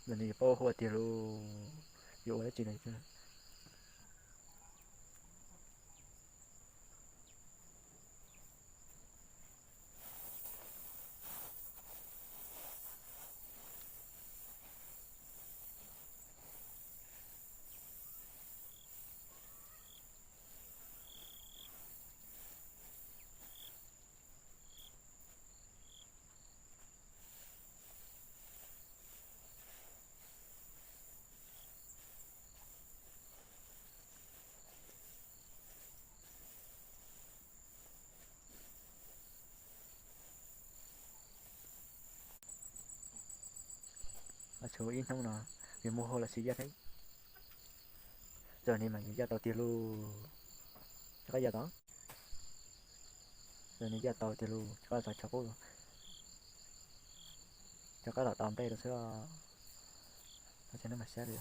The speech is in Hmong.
Nws yuav paub hu tiag lauj, yuav ua dab tsi na. Tshuav ib hnub no, nws mus hauj lwm tsis yaj thiab. Txog nws mas nws yaj tau tiag lauj. Rov qab yaj tau. Txog nws yaj tau tiag lauj, rov qab txog chaw qub, rov qab los tau nplej rau xwb. Tau cov neb mas sab li.